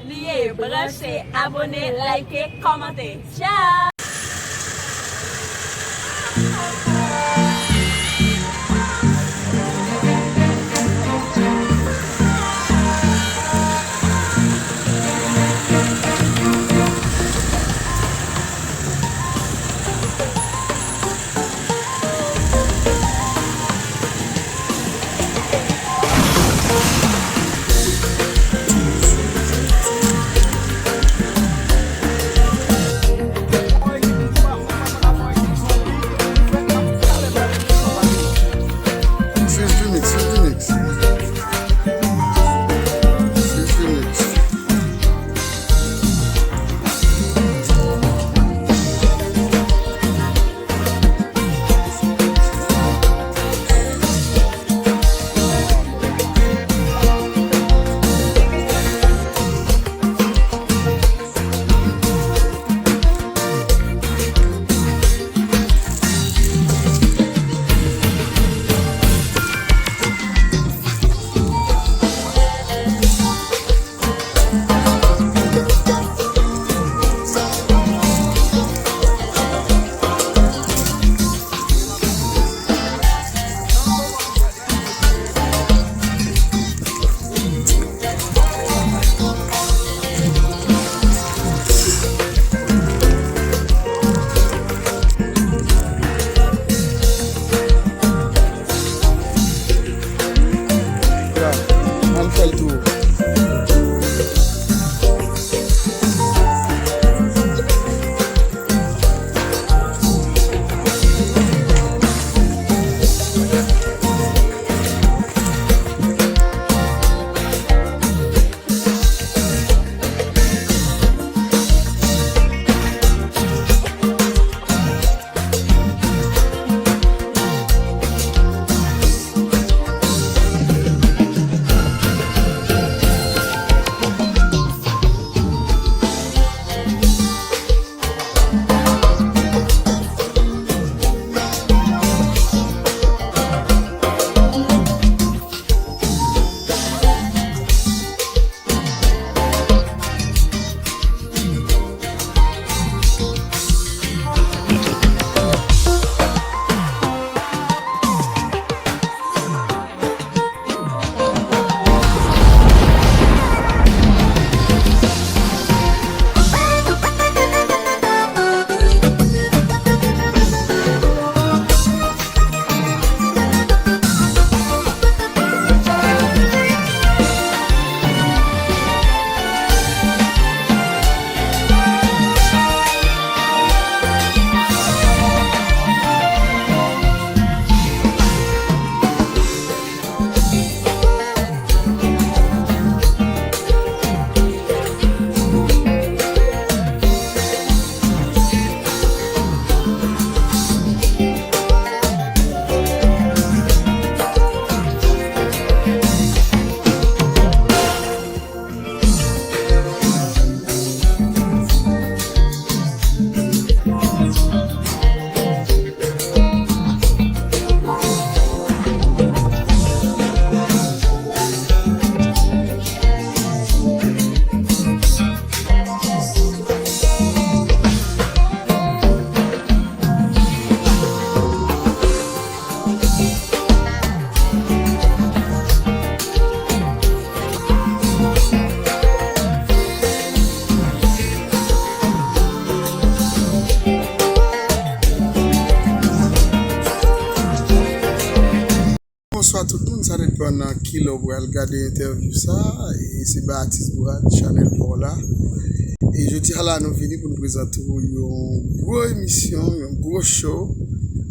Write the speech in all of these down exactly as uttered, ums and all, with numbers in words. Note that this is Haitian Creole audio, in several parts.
Bliye branche, abone, like, kòmante. Tchao! Swiss Remix, Swiss Remix. Swiss Remix. Ya, ann fè l tou. Bonswa tout moun, sa depann nan kilè w pral gade entèvyou sa, e se Baptiste Bourad, chanèl pa w la. E jodi a la, nou vini pou n prezante w yon gwo emisyon, yon gwo show.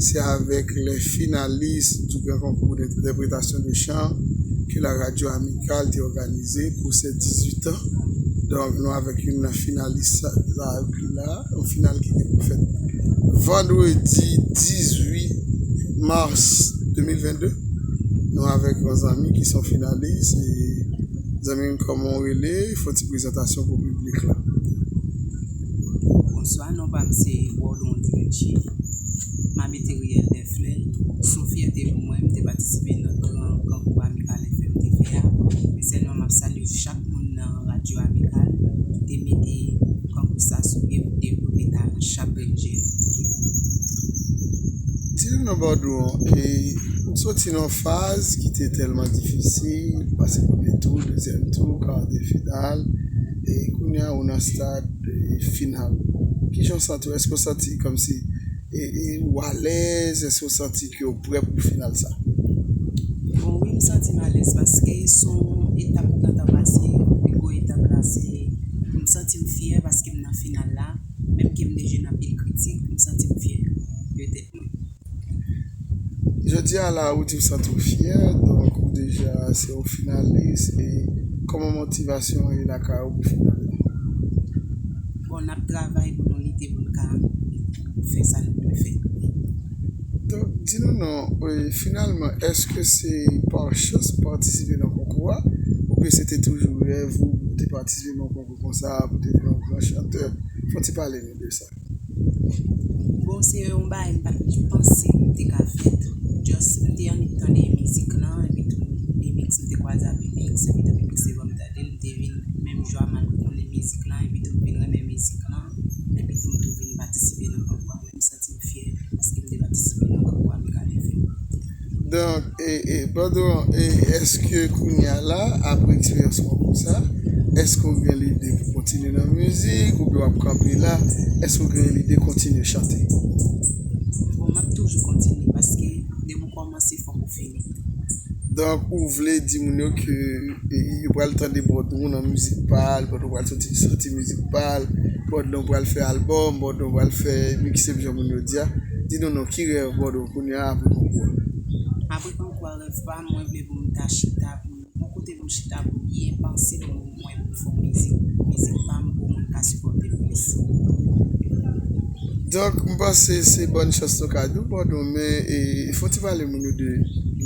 Se avèk les finalistes du grand concours d'interprétation de chant que la radio Amicale te òganize pou ses dix-huit ans. Donk, nou avèk youn nan finalis la, la, yon final ki te pou fèt vandredi dizuit mas de mil vennde. Nou avèk yon zanmi ki se yon finalis. E zanmi m, kòman w rele? Fè yon ti prezantasyon pou piblik la. Bonswa, non pa m se Worldon Richie. M abite Riyèl Dèflè. Se yon fyète pou mwen, m te patisipe nan gran konkou Amikal F M te fè a. Men sèlman m ap salye chak moun nan Radyo Amikal. Bòdwon, e, ou soti nan yon faz ki te tèlman difisil, pase premye tou, dezyèm tou, kar de final, e kounye a ou nan stad, e, final. Kijan w santi w? Èske w santi kòmsi, e, e, ou alèz? Èske w santi ke w prè pou final sa? Bon, wi, m santi m alèz paske se yon etap m gentan pase. Pi gwo etap la, se m santi m fyè paske m nan final la. Menm ke m te jwenn anpil kritik, m santi m fyè de tèt mwen. Jodi a la, ou di w santi w fyè, donk ou deja se yon finalis, e kòman motivasyon an ye lakay ou pou final la? Bon, n ap travay pou nou lite pou n ka fè sa nou dwe fè. Donk, di nou non, e, finalman, èske se pa chans ou patisipe nan konkou a, oubyen se te toujou rèv ou pou te patisipe nan yon konkou konsa, pou te vin yon gran chantè? Fò w ti pale nou de sa. Bon, se yon bagay m pa t panse m te ka fèt. Just, m te annik tande mizik lan, epi tou, remix, m te kwaze ak remix, epi tou, remix te ban m tande l, m te vin menm jou a, malgre m konnen mizik lan, epi tou, m vin renmen mizik lan, epi tou, m tou vin patisipe nan konkou a. Mwen, m santi m fyè paske m te patisipe nan konkou a, m gade fè. Donk, e, e, Bòdwon, e, èske kounye a la, apre eksperyans konkou sa, èske w gen lide pou kontinye nan mizik, oubyen w ap kanpe la? Èske w gen lide kontinye chante? Bon, m ap toujou kontinye paske depi w kòmanse, fòk ou fini. Donk, ou vle di moun yo ke, e, yo pral tande Bòdwon nan mizik pa l, Bòdwon pral soti, soti mizik pa l, Bòdwon pral fè albòm, Bòdwon pral fè mixtape jan moun yo di a. Di nou non, ki rèv Bòdwon kounye a apre konkou a? Apre konkou a, rèv pa m, mwen vle pou m ta chita, pou m, yon kote pou m chita, pou m byen panse, pou m wè pou m fè yon mizik, mizik pa m, pou moun ka sipòte m plis. Donk, m panse se bòn chans nou ka di w, Bòdwon, men, e, fò w ti pale moun yo de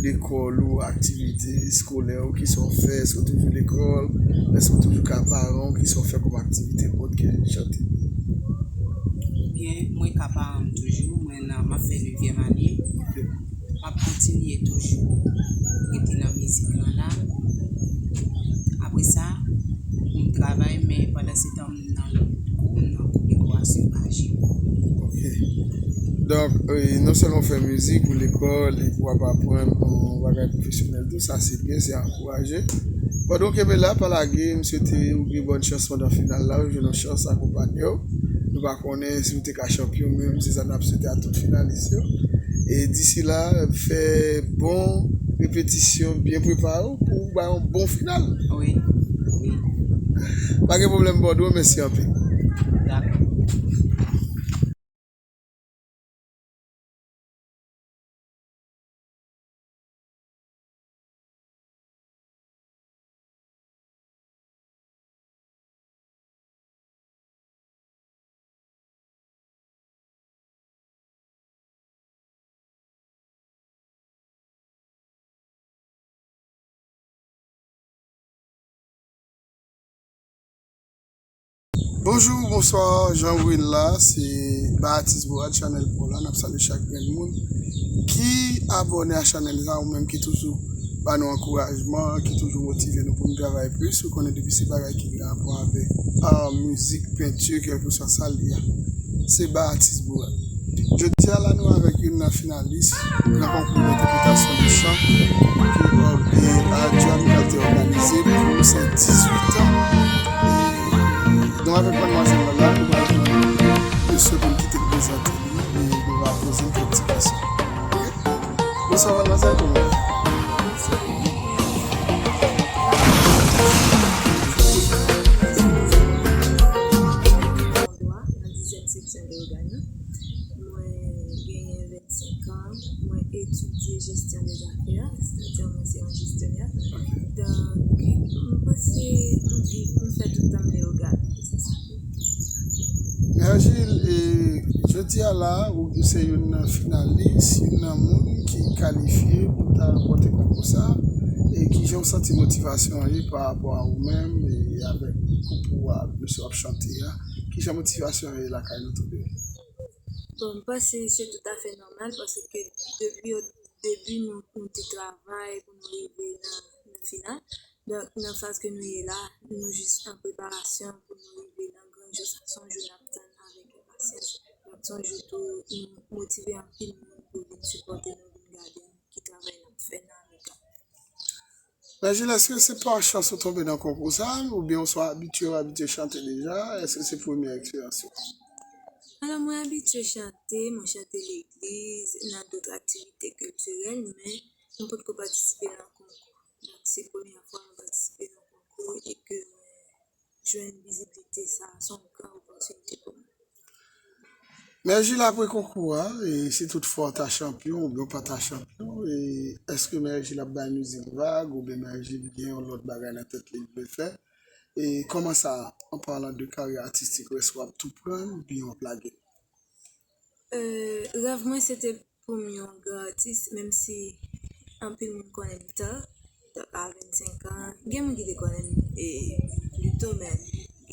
lekòl ou, aktivite eskolè ou, kisa w fè, èske w toujou lekòl, èske w toujou ka paran w, kisa w fè kòm aktivite, òt ke chante? Byen, mwen ka paran m toujou, mwen nan, m ap fè nevyèm ane. M ap kontinye toujou rete nan mizik lan la. Apre sa, pou m travay, men pandan se tan m nan kou, m nan kou dekorasyon aji. Ok. Donk, e, non sèlman w fè mizik, ou lekòl, epi w ap aprann yon bagay pwofesyonèl tou, sa se byen, se ankouraje. Bòdwon, kenbe la, pa lage, m swete ou gen bòn chans pandan final la, ou jwenn yon chans akonpanye w. Nou pa konnen si w te ka chanpyon, men se sa n ap swete a tout finalis yo. E disi la, fè bon repetisyon, byen prepare w pou w bay yon bon final. Wi, wi. Pa gen pwoblèm, Bòdwon, mèsi anpil. Dakò. Bonjou, bonswa, Jean Will la, se Baatis Bourad, chanèl pa w la, n ap salye chak grenn moun ki abòne a chanèl sa, ou menm ki toujou ba nou ankourajman, ki toujou motive nou pou nou travay plis. Ou konnen depi se bagay ki gen rapò avèk ar, mizik, penti, kèlkeswa sa l ye a. Se Baatis Bourad. Jodi a la, nou avèk youn nan finalis gran konkou entèpretasyon de chan ke, e, Duo Amical te òganize pou se dizuit an. E nou avèk madmwazèl la la, nou pral pran yon segonn kite l prezante li e nou va poze l kèk ti kesyon. Ok? Bonswa, madmwazèl, kòman w ye? Dwa nan dizyèm seksyon Leyogàn nan. Mwen genyen vennsenk an, mwen etidye jesyon dèzafè, sètadi mwen se yon jesyonè. Donk, m panse m viv, m fè tout tan m Leyogàn, se sa. Mè Jil, e, jodi a la, ou se youn nan finalis, youn nan moun ki kalifye pou ta ranpòte konkou sa, e kijan w santi motivasyon an ye pa rapò a ou menm e avèk gwoup ou a, mesye w ap chante a? Kijan motivasyon an ye lakay nou tou de? Bon, m panse se toutafè nòmal paske depi o debi nou, nou te travay pou nou rive nan, nan final. Donk, nan faz ke nou ye la, nou jis an preparasyon pou nou rive nan gran jou sa. Se yon jou n ap tann avèk enpasyans. Donk, se yon jou tou nou motive anpil moun pou vin sipòte nou, vin gade n, ki travay n ap fè nan Amerika. Mèjil, èske se pa chans ou tonbe nan konkou sa a, oubyen ou swa abitye, ou abitye chante deja? Èske se premye eksperyans ou? Alò, mwen abitye chante, mwen chante legliz, nan dòt aktivite kiltirèl, men mwen potko patisipe nan konkou. Donk, se premyè fwa mwen patisipe nan konkou e ke mwen jwenn vizibilite sa a, se yon gran opòtinite pou mwen. Mèjil, apre konkou a, e si toutfwa w ta chanpyon oubyen w pa ta chanpyon, e èske Mèjil ap bay mizik vag oubyen Mèjil gen yon lòt bagay nan tèt li l vle fè? E kòman sa, an palan de karyè atistik, èske w ap tou pran l oubyen w ap lage l? Euh, rèv mwen se te pou m yon gran atis, menm si anpil moun konnen m tan, donk a vennsenk an, gen moun ki te konnen m, e, pli to, men,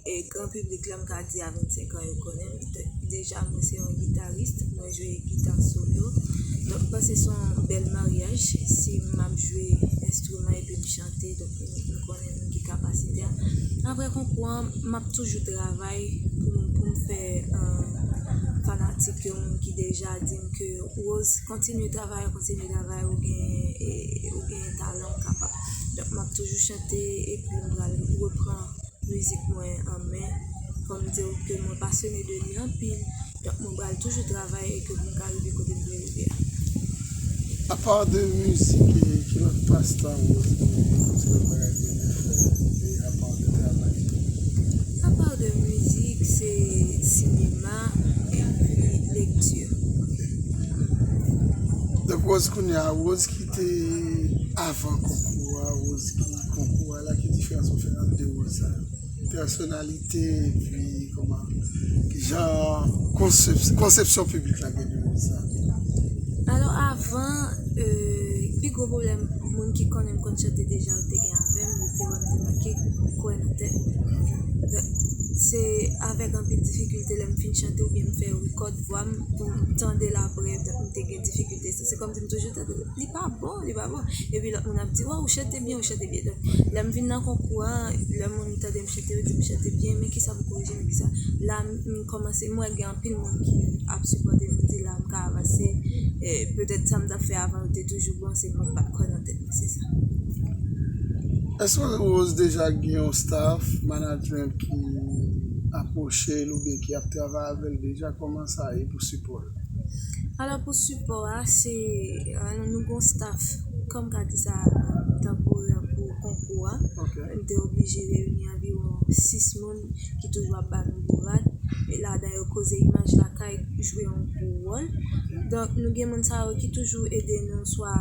e, gran piblik la, m ka di a vennsenk an, yo konnen m. Donk, deja, mwen se yon gitaris, mwen jwe gita solo. Donk, m panse se yon bèl maryaj, si m ap jwe enstriman epi m chante, donk, m, m konnen m gen kapasite a. Apre konkou an, m ap toujou travay pou m, pou m fè, euh, fanatik yo, moun ki deja di m ke Rose, kontinye travay, kontinye travay, ou gen, e, ou gen talan, ou kapab. Donk, m ap toujou chante epi m pral repran mizik mwen an men. Fò m di w ke mwen pasyone de li anpil. Donk, mwen pral toujou travay e ke pou m ka rive kote m vle rive a. Apa de mizik, e ki lòt pastan Rose genyen? Ki lòt bagay ou renmen fè, e apa de travay? Apa de mizik, se sinema epi lekti. Ok. Donk, Rose, kounye a, Rose ki te avan konkou a, Rose ki konkou a la, ki diferans ou fè ant de Rose sa yo? Pèsonalite, epi kòman, ki jan konsep-, konsepsyon piblik la gen de Rose sa? Alò, avan, euh, pi gwo pwoblèm, moun ki konnen m konn chante deja, yo te gen avè m, yo te wè m te manke kwè nan tèt mwen. Se avèk anpil difikilte lè m fin chante oubyen m fè rekòd vwa m pou m tande l apre, donk m te gen difikilte sa. Se kòmsi m toujou tande, "Li pa bon, li pa bon." Epi lòt moun ap di, "Waw, ou chante byen, ou chante byen." Donk, lè m vin nan konkou an, lè moun tande m chante, yo di m chante byen, men kisa pou korije, men kisa. La, m, m kòmanse, m wè gen anpil moun ki ap sipòte m, m di la, m ka avanse. E petèt sa m t ap fè avan yo te toujou bon, se mwen k pa t kwè nan tèt mwen, se sa. Èske Rose deja gen yon staff, management ki apwoche l oubyen ki ap travay avè l deja? Kòman sa ye pou sipò l? Alò, pou sipò a, se, alò, nou gon staff, kòm ka di sa, tanporè pou konkou a. Ok. M te oblije reyini anviwon sis moun ki toujou ap ba nou bourad. E ladan yo koze imaj lakay jwe yon gwo wòl. Donk, nou gen moun sa yo ki toujou ede nou, swa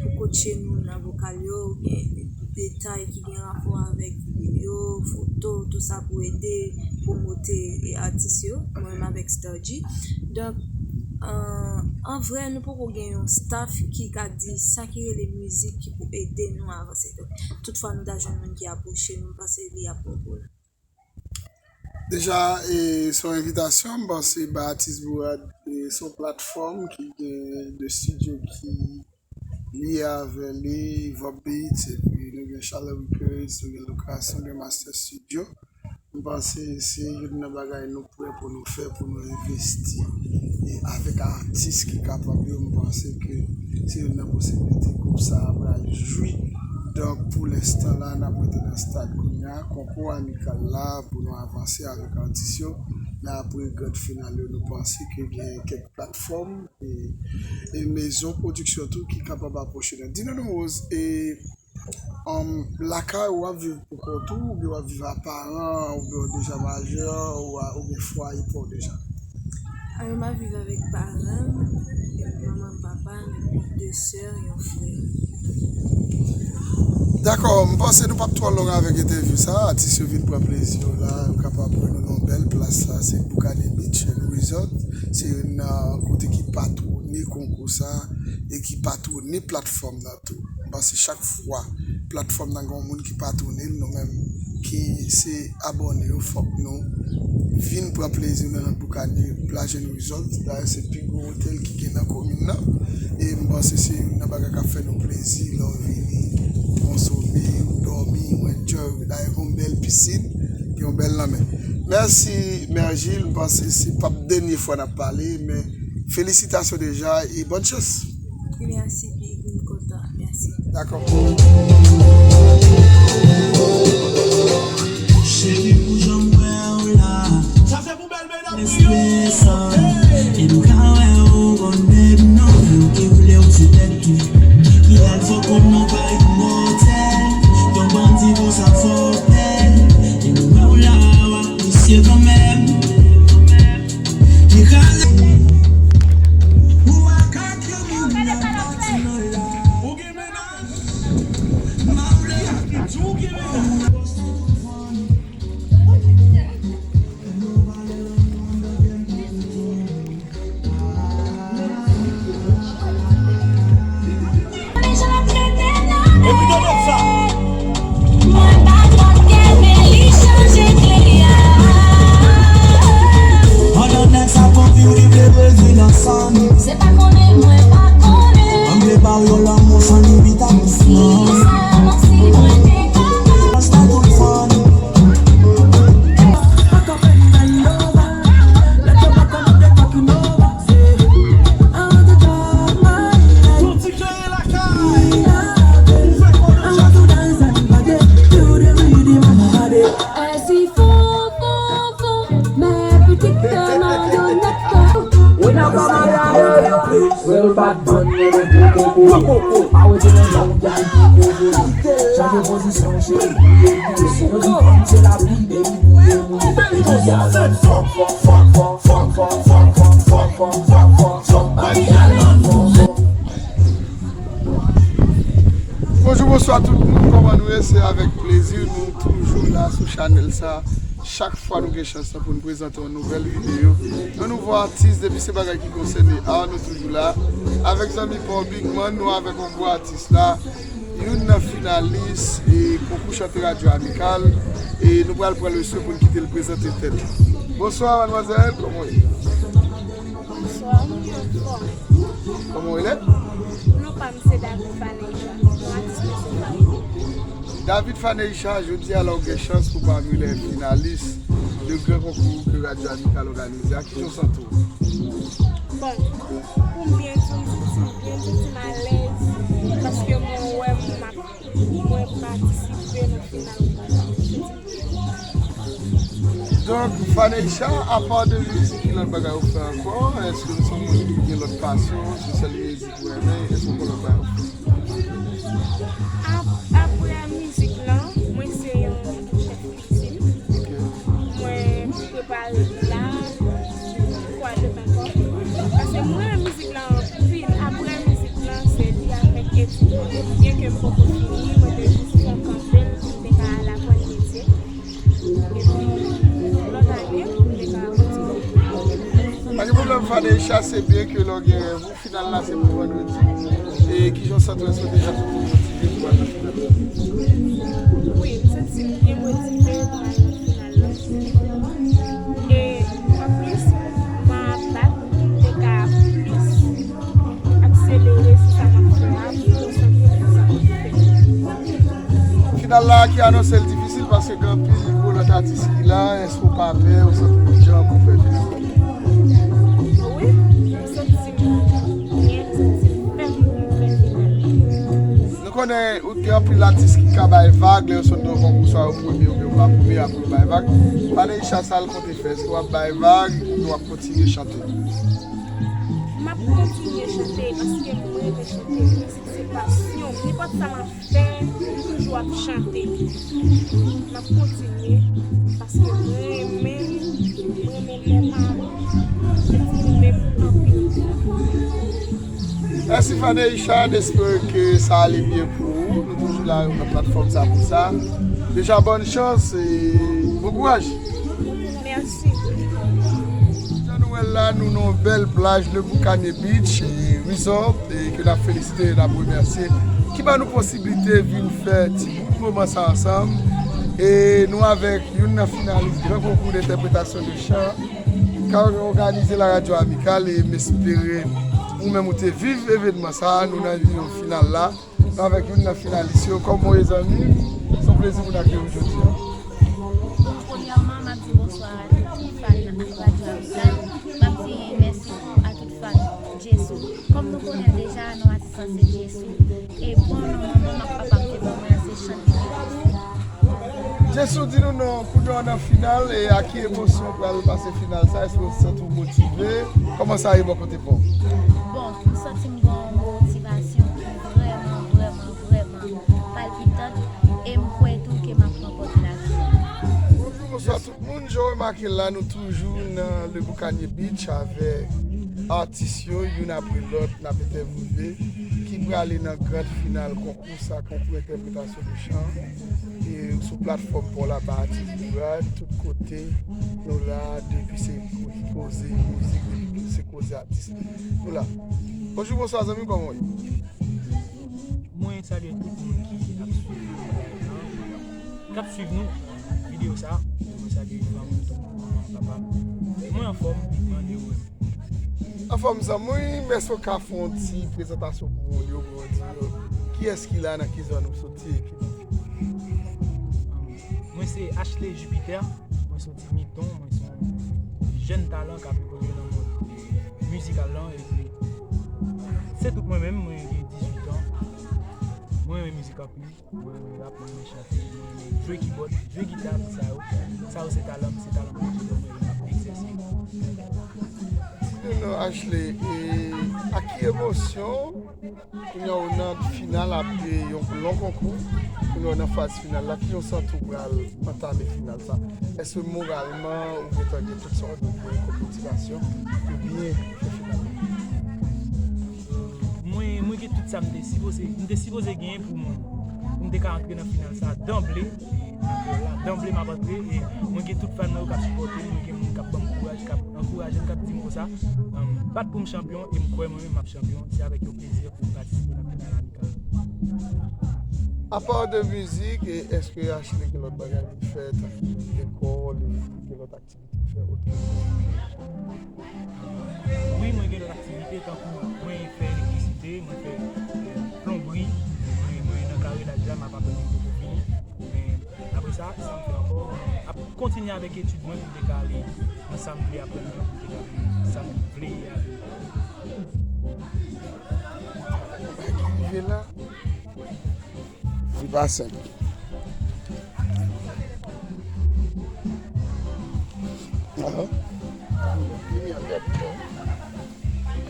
pou kotche nou nan vokal yo, oubyen detay ki gen rapò avèk videyo, foto, tou sa pou ede pwomote, e, atis yo, mwen menm avèk Stargy. Donk, an, an vrè, nou poko gen yon staff ki ka di sa ki rele mizik ki pou ede nou avanse. Donk, toutfwa nou ta jwenn moun ki apwoche nou, m panse li ap bon pou nou. Deja, e, se yon envitasyon, m panse, ba Atis Bourad, e, se yon platfòm ki gen de estidyo ki lye avè li, Vop Beats, epi nou gen Chalè Records, nou gen Lucas, nou gen Master Studio. M panse se youn nan bagay nou prè pou nou fè, pou nou envesti, e, avèk atis ki kapab yo. M panse ke se youn nan posiblite gwoup sa a pral jwi. Donk, pou lenstan la, n ap rete nan stad kounye a, konkou amikal la, pou nou avanse avèk atis yo. Men apre grand final yo, nou panse ke gen kèk platfòm, e, e mezon pwodiksyon tou ki kapab apwoche nou. Di nou non, Rose, e, um, lakay ou ap viv pou kont ou, oubyen w ap viv a paran, oubyen w deja majè, ou a, oubyen fwaye pa w deja? Alò, m ap viv avèk paran m, manman m, papa m, epi de sè, yon frè. Dakò, m panse nou p ap twò long avèk entèvyou sa a. Atis yo vin pran plezi yo la, yo kapab wè nou nan yon bèl plas la, se Boukannen Beach and Resort. Se youn nan kote ki patwone konkou sa a e ki patwone platfòm nan tou. M panse chak fwa platfòm nan gen yon moun ki patwone l, nou menm ki se abòne yo, fòk nou vin pran plezi nou nan Boukannen Plaj and Resort. Dayè, se pi gwo otèl ki gen nan komin nan. E m panse se youn nan bagay k ap fè nou plezi lè w vini konsome, w dòmi, w enjoy. Dayè, gen yon bèl pisin, gen yon bèl lanmè. Mèsi, Mèjil. M panse se p ap dènye fwa n ap pale, men Felisitasyon deja e bòn chans. Mèsi Big, m kontan. Mèsi. Dakò. Cheri, pou jan m wè w la. Sa se pou bèl medam wi yo. Respè sa. E m ka wè w gon nèg nan men w ki woule w sou tèt li. Ki al fò konn non pa imòtèl. Yon bandi konsa fò w pè. E m wè w la w ap misye kanmenm. Li kraze. Ou a ka Ou gen mennaj? M pa vle. Ki di w gen mennaj? Epi tande sa. Mwen pa twò kè, men li chanje kle a. Pandan nèg sa konn di w li vle rezil ansanm. Se pa konnen mwen pa konnen. Mwen vle ba w yon lanmou san limit a douseman. Si sa, non, si mwen te kapab. Lans pa tout fann. Paka fè n bend over. Let your back and the fucking over. Say, I want to drop my leg. Yon ti kleren lakay. Ou fè kò nan djaz. I want to dance and party to the rhythm of my body. Èsi fò, fò, fò, mè pitit nan yo nèt. Real bad man, yo nan gwo koko. Pa wete nan jan w gade gwo koko. Chanje pozisyon, cheri. Yo di fanm se lapli, baby, bouye, bouye. Baby, a lòn fò, fò, fò. Bonjou, bonswa tout moun, kòman nou ye? Se avèk plezi nou toujou la sou chanèl sa. Chak fwa nou gen chans lan pou nou prezante yon nouvèl videyo, yon nouvo atis, depi se bagay ki konsène art, nou toujou la. Avèk zanmi pa w Big Man, nou avèk yon gwo atis la, youn nan finalis e konkou chante Radyo Amikal, e nou pral pran le swen pou n kite l prezante tèt li. Bonswa, madmwazèl, kòman w ye? Bonswa, mwen anfòm. Kòman w rele? Non pa m se David Faneja. Non atis mwen se Faneja. David Faneja, jodi a la w gen chans pou pami lè finalis de gran konkou ke Radyo Amikal òganize a, kijan w santi w? Bon, pou m byen di w, m santi m byen, m santi m alèz, paske mwen wè m ap Mwen patisipe nan final. Donk, Faneja, apa de mizik, ki lòt bagay ou fè ankò? Èske ou se yon moun ki gen lòt pasyon? Se sèl mizik ou renmen? Èske ou gen lòt bagay ou fè? Ap-, apre mizik lan, mwen se yon chèf kizin. Ok. Mwen prepare pla, kwadrant ankò. Paske mwen renmen mizik la anpil. Apre mizik la, se li avèk etid mwen. Byenke m poko fini, mwen te jis fè kanpe l pou m te ka al aprann metye. Epi, lòt ane, m te ka kontinye. Pa gen pwoblèm, Faneja, se byen ke lè w gen rèv ou. Final la se pou vandredi. E kijan w santi w? Èske w deja santi w motive pou al nan final la? Wi, m santi m byen motive pou m al nan final la. E anplis, m ap bat pou m te ka plis akselere sou sa m ap fè a, pou m konsantre sou sa m ap fè. Final la ki anonse l difisil paske gen anpil gwo lòt atis ki la. Èske w pa pè? Ou santi w jan pou fè final la? Wi, m santi m byen, m santi m pè pou m fè final. Nou konnen ou gen anpil atis ki ka bay vag, lè yo sot nan yon konkou, swa yo premye oubyen yo pa premye, apre yo bay vag. Faneja, sa l konte fè? Èske w ap bay vag oubyen w ap kontinye chante? M ap kontinye chante paske mwen renmen chante. Mizik se pasyon m. Nenpòt sa m ap fè, m toujou ap chante. M ap kontinye, paske mwen renmen, mwen renmen lè m ap ekspwime m anpil. Mèsi Faneja, n espere ke sa ale byen pou ou. Nou toujou la nan platfòm sa pou sa. Deja, bòn chans e bon kouraj. Mèsi. Jan nou wè l la, nou nan yon bèl plaj, Le Boucanier Beach e Resort, e ke n ap felisite, n ap remèsye, ki ban nou posiblite vin fè ti bout moman sa ansanm. E nou avèk youn nan finalis gran konkou de entèpretasyon de chan k ap òganize la Radyo Amikal, e m espere ou menm ou te viv evènman sa a, nou nan yon final la. Nou avèk youn nan finalis yo. Kòman w ye, zanmi m? Se yon plezi pou n akeyi w jodi a. Bon, premyèman, m ap di bonswa a tout fan Radyo Amikal. M ap di mèsi a tout fan Sa se Jesou. E bon, non, non, non, papa m te ban mwen an se chan li te pase. Jesou, di nou non, kounye a w nan final, e a ki emosyon w pral pase final sa? Èske w santi w motive? Kòman sa ye bò kote pa w? Bon, m santi m gen yon motivasyon ki vrèman, vrèman, vrèman palpitant, e m kwè tou ke m ap ranpòte lavi. Bonjou, bonswa tout moun. Jan w remake la, nou toujou nan Le Boucanier Beach avèk atis yo, youn apre lòt, n ap entèvyouve, ki prale nan grand final konkou sa, konkou entèpretasyon de chan. E sou platfòm pa w la, ba atis Bourad, tout kote, nou la, depi se koze mizik, depi se koze atis. Nou la. Bonjou, bonswa, zanmi, kòman w ye? Mwen salye tout moun ki ap swiv nou live lan, k ap swiv nou videyo sa. Mwen salye fanmi m tou, manman m, papa m. Mwen anfòm, mande ou menm. Anfòm, zanmi, èske w ka fè yon ti prezantasyon pou moun yo, pou yo di yo kiyès ki la, nan ki zòn ou soti, ekip? Mwen se Ashley Jupiter, mwen soti Miton, mwen se yon jèn talan k ap evolye nan mond mizikal lan, epi se tout mwen menm, mwen gen dizuit an. Mwen renmen mizik anpil, mwen renmen rap, mwen renmen chante, mwen renmen jwe kibòd, jwe gita, tout sa yo. Sa yo se talan m, se talan Bondye ban mwen, e m ap egzèse. Di nou non, Ashley, e ak ki emosyon kounye a w nan final apre yon lon konkou, kounye a w nan faz final la, ki jan w santi w pral antame final sa? Èske moralman ou gentan gen tout sa w dwe gen kòm motivasyon pou byen fè final la? Mwen, mwen gen tout sa m te sipoze, m te sipoze genyen pou m, pou m te ka antre nan final sa danble. Danble m ap antre, e mwen gen tout fan mwen yo k ap sipòte m, mwen gen moun k ap ban m kouraj, k ap ankouraje m, k ap di m konsa, um, bat pou m chanpyon, e m kwè mwen menm m ap chanpyon. Se avèk yon plezi pou m patisipe nan final amikal. Apa de mizik, e èske Ashley gen lòt bagay li fè, tankou lekòl, e gen lòt aktivite li fè otrè de mizik? Wi, mwen gen lòt aktivite, tankou mwen fè elektrisite, mwen fè, eh, plonbri, mwen, mwen nan karenaj la, m ap aprann, m poko fini. Men apre sa, sa m fè ankò, mwen ap kontinye avèk etid mwen pou m te ka ale nan sa m vle aprann nan, pou m te ka vin sa m vle ye a demen. Bagay ki rive la, li pa senp. Aha.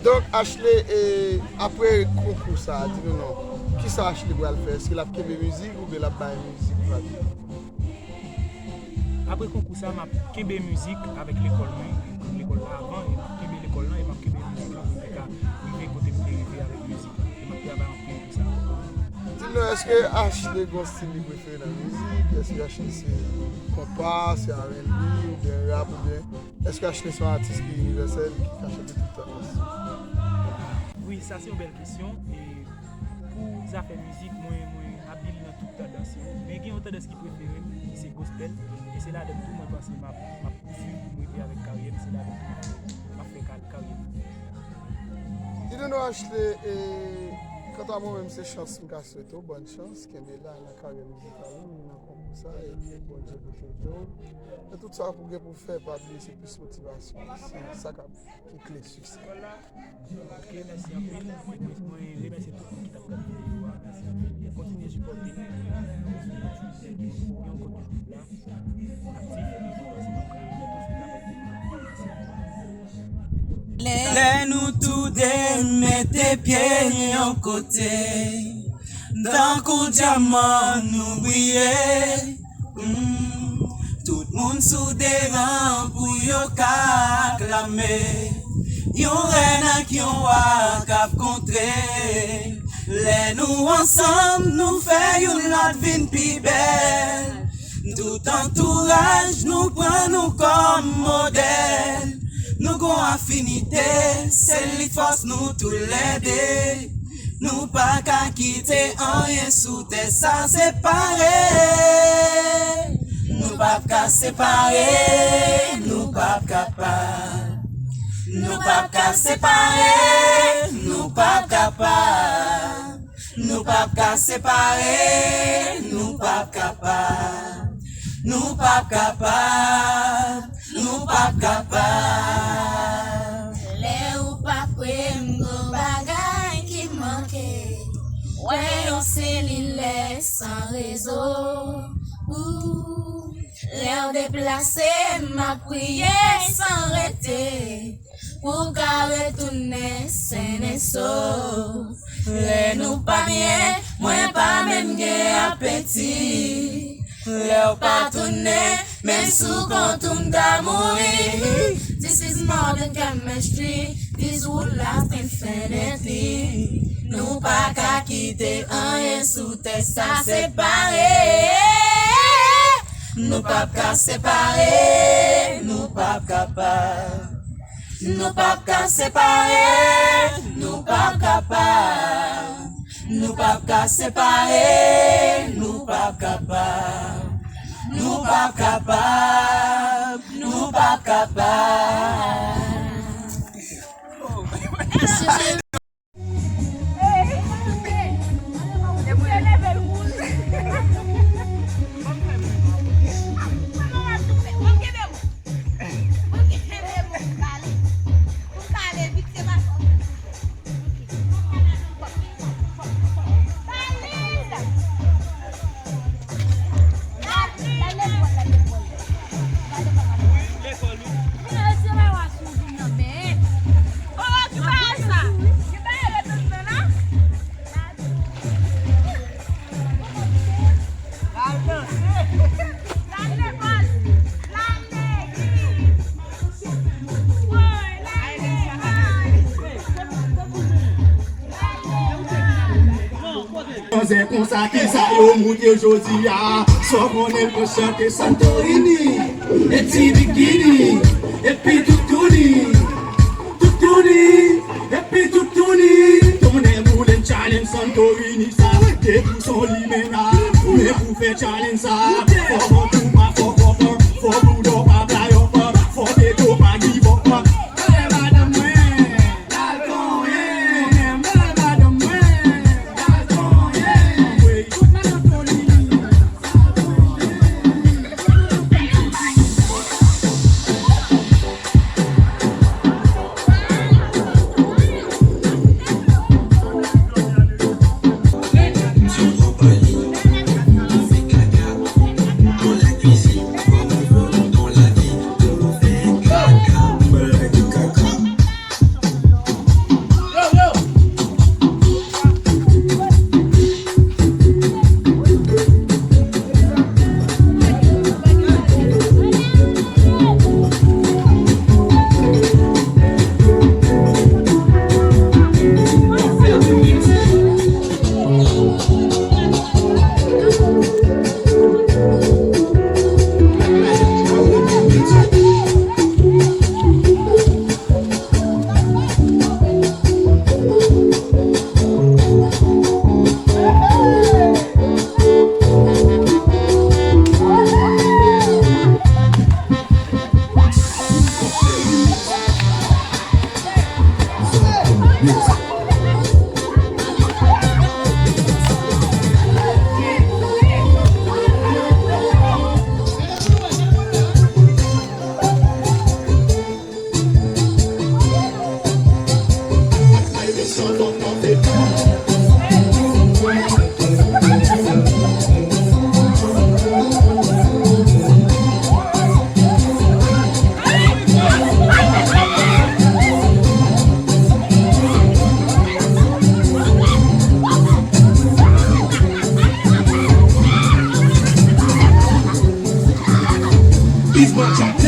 Donk, Ashley, e, apre konkou sa a, di nou non, kisa Ashley pral fè? Èske l ap kenbe mizik oubyen l ap bay mizik vag? Apre konkou sa, m ap kenbe mizik avèk lekòl mwen, lekòl la avan, e m ap kenbe lekòl lan, e m ap kenbe mizik lan pou m te ka rive kote m te rive avèk mizik lan. E m ap travay anpil pou sa. Di nou, èske Ashley gen yon stil li prefere nan mizik? Èske Ashley se konpa, se R and B, oubyen rap, oubyen èske Ashley se yon atis ki inivèsèl, ki ka chante tout tandans? Wi, sa se yon bèl kesyon. E pou zafè mizik, mwen, mwen abil nan tout tandans yo. Men gen yon tandans ki prefere m, ki se gospel. E se ladan l tou mwen panse m ap, m ap pouswiv pou m rive avèk karyè m. Se ladan l tou m ap fè, m ap fè ka-, karyè m. Di nou non, Ashley, e, kanta mwen menm, se chans m ka swete w, bòn chans, kenbe la nan karyè mizikal ou, nan konkou sa, e ke Bondye pwoteje w. E tout sa pou gen pou fè, pa bliye se plis motivasyon, se sa k ap, ki kle siksè. Ok, mèsi anpil. Mwen, mwen remèsye tout moun ki t ap gade videyo a. Mèsi anpil. E kontinye sipòte m. Yon kote la. Lè nou toude mete pye n yon kote, tankou dyaman nou briye. Mm. Tout moun sou deran pou yo ka aklame. Yon rèn ak yon wa k ap kontre. Lè nou ansanm, nou fè youn lòt vin pi bèl. Tout antouraj nou pran nou kòm modèl. Nou gon afinite, se li fòs nou toulède. Nou pa ka kite anyen sou tè sa separe. Nou p ap ka separe, nou p ap kapab. Nou p ap ka separe, nou p ap kapab. Nou p ap ka separe, nou p ap kapab. Nou p ap kapab, nou p ap kapab. Lè ou pa kwè m gon bagay ki manke. Wè yon selilè san rezo. Ou, lè w deplase, m ap priye san rete. Pou w ka retounen sen e sof. Lè nou pa byen, mwen pa menm gen apeti. Lè w pa tounen, men sou kont ou m ta mouri. This is more than chemistry. This will last infinitely. Nou pa ka kite anyen sou tè sa separe. Nou p ap ka separe, nou p ap kapab. Nou p ap ka separe, nou p ap kapab. Nou p ap ka separe, nou p ap kapab. Nou p ap kapab, nou p ap kapab. Manzè konsa, kisa yo moute jodi a? Sa w konnen l konn chante Santorini, e ti bikini, epi toutouni, toutouni, epi toutouni. Tonnè boule m challenge Santorini sa, depi w son limena, men pou fè challenge sa, fò bon tou pa fò kòpan, fò boudò pa fly up, fò teto pa give up. Madanm mwen. It's my time.